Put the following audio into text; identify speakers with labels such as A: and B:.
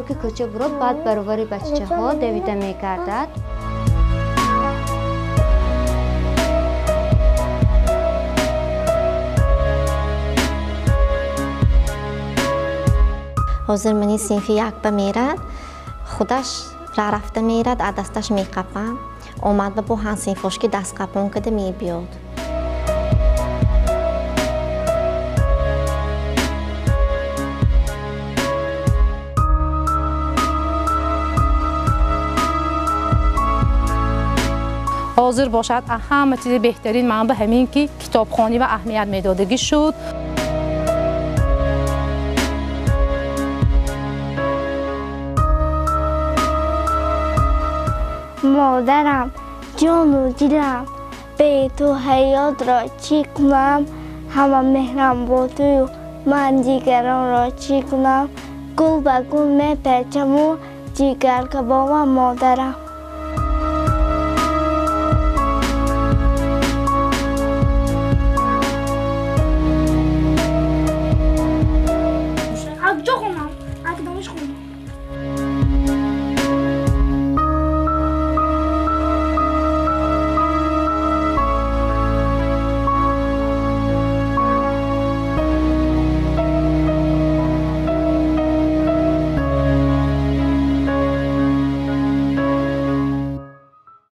A: ки кӯча бурод, баъд баробари бачаҳо давида мегардад.
B: Ҳозир мани синфи як ба мерад, худаш рафта мерад, аз дасташ меқапам. Омад ба бо ҳамсинфош ки дастқапон када мебиёд.
C: Ҳозир бошад, ҳама чизи беҳтарин ман ба ҳамин ки китобхонӣ ва аҳамият медодагӣ шуд.
D: Модарам, ҷону дилам, бе ту ҳаётро чӣ кунам? Ҳама меҳрам бо тую, ман дигаронро чӣ кунам? Гул ба гул мепечаму ҷигаркабобам модарам.